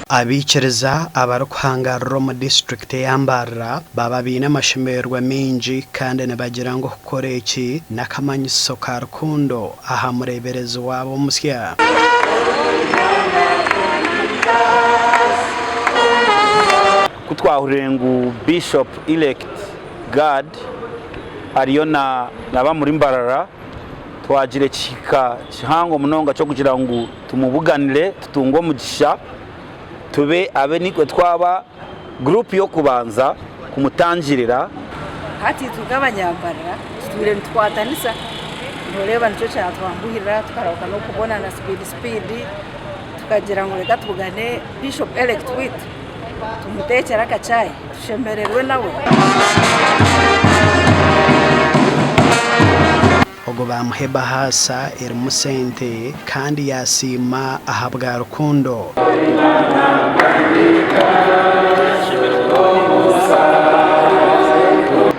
Abaikiriza abarikuhangarira omu disiturikiti eya Mbarara baaba baine amashemererwa maingi kandi nibagira ngu okukora eki n'akamanyiso ka rukundo aha mureeberezi waabo omusya. Ku twahurire ngu Bishop Elect Gad ariyo naba omuri Mbarara, twagira ekihika kihango munonga ky'okugira ngu tumubuganire tutunge omugisha tube abe nikwe twaba guruupu y'okubanza kumutangirira. Hati itwe nk'abanyambarara tutwire nitukwatanisa noreeba nikyo kyatwanguhirira tukarahuka n'okubonana sipiidi sipiidi tukagira ngu reka tubugane Bishop elect waitu tumuteekyere akachai tushemererwe nawe. Ogwo baamuha ebahaasa erimu sente kandi yaasiima ahabwa rukundo.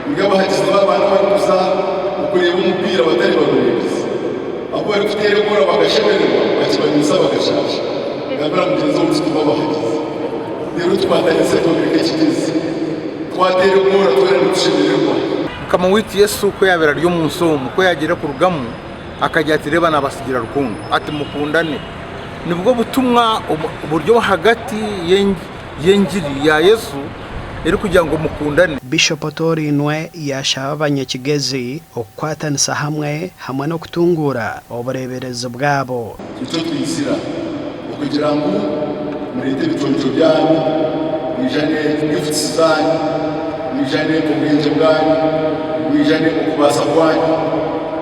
Muri abahagizi b'abantu abarikuza okureeba omupiira batari baroreerezi. Abu barikuteera goora bakashemererwa, bakibanyusa bakashaasha. Gambira mugyenzi waawe oti tuba abahagizi. Reero tukwatanise twombeke ekigezi. Twateera goora twena nitushemererwa. Mukama waitu Yesu ku yaabaire ari omu nsi omu, ku yaagiire kurugamu, akagira ati, Reeba naabatsigira rukundo, ati, Mukundane. Nibwo butumwa oburi ahagati y'engiri ya Yesu erikugira ngu mukundane. Bishop Otorinwe yaashaba abanyakigezi okukwatanisa hamwe hamwe n'okutunguura obureeberezi bwabo. Nikyo twizira, okugira ngu mureete ebiconco byanyu, mwijane gifts zanyu, mwijane obwengye bwanyu, mwijane okubaasa kwanyu,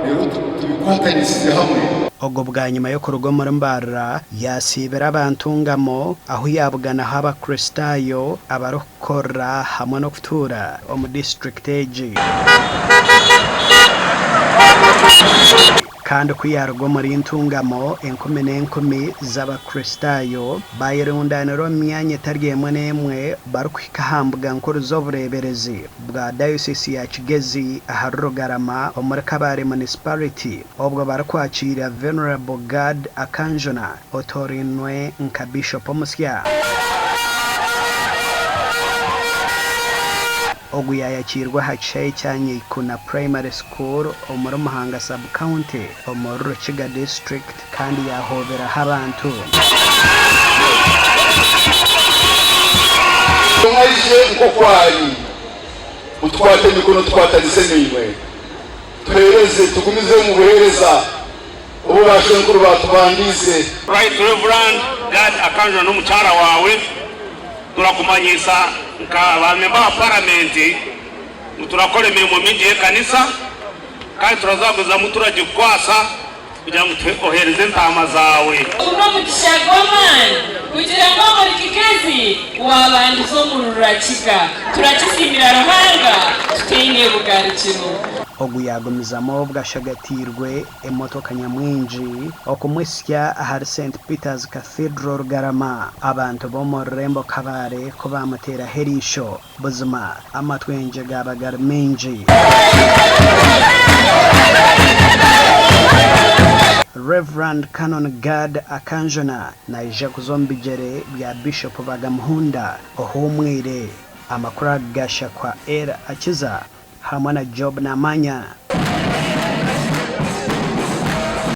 reero tubikwatanisize hamwe. Ogwo bwanyima y'okuruga omuri Mbarara, yaasiibira aba Ntungamo ahu yaabuganaho Abakristaayo abarikukorera hamwe n'okutuura omu disiturikiti egi. Kandi ku yaaruga omuri Ntungamo, enkumi n'enkumi z'Abakristaayo baayerundaanira omu myanya etari emwe n'emwe barikuhika aha mbuga nkuru z'obureeberezi bwa Dayosisi ya Kigezi ahari Rugarama omuri Kabale Munisipariti obwo barikwakiira Venerable Gad Akanjuna otoorainwe nka Bishop omusya. Ogu yaayakiirwa aha kishaayi kya Nyaikuna Primary School omuri Muhanga Sub-County omuri Rukiga District kandi yaahooberaho abantu. Omwe aije nk'oku ari, mutukwate emikono tukwatanise naimwe, tuheereze, tugumize omu buheereza obu baashwenkuru baatubandiize. Right Rev. Gad Akanjuna n'omukyara waawe Turakumanyisa nka ba memba ba paramenti ngu turakora emirimo mingi y'ekanisa kandi turazaguzamu turagikukwasa kugira ngu ohereze entaama zaawe. Ogu n'omugisha gw'amaani kugira ngu omuri Kigezi waabandiza omuri Rurakiga. Turakisiimira Ruhanga tutaine bugarukiro. Ogu yaagumizamu obwo ashagatiirwe emotoka nyamwingi okumuhitsya ahari Saint Peter's Cathedral Rugarama. Abantu b'omu rurembo Kabale ku baamuteeraho eriisho, buzima amatwengye gaaba gari maingi. Rev. Canon Gad Akanjuna naija kuza omu bigyere bya Bishop Bagamuhunda ohuumwire. Amakuru aga gashakwa El Akiza hamwe na Job Namanya.